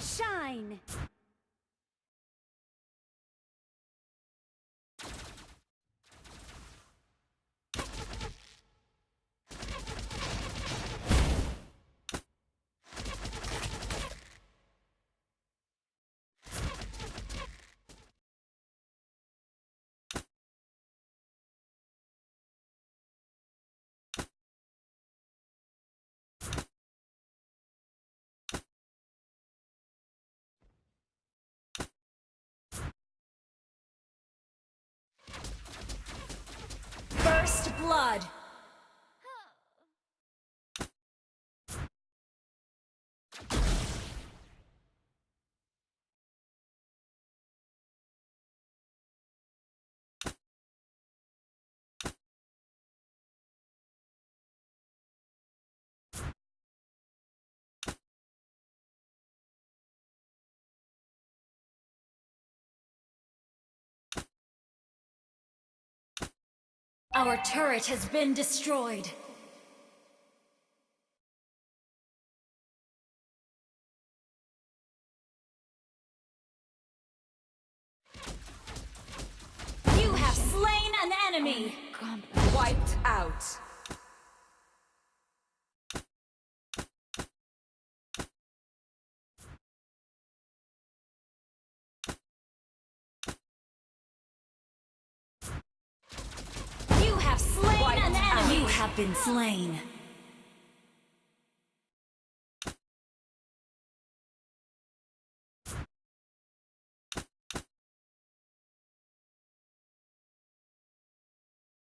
to shine! First blood! Our turret has been destroyed. You have slain an enemy! Wiped out. You have slain Wiped an enemy! out. You have been slain.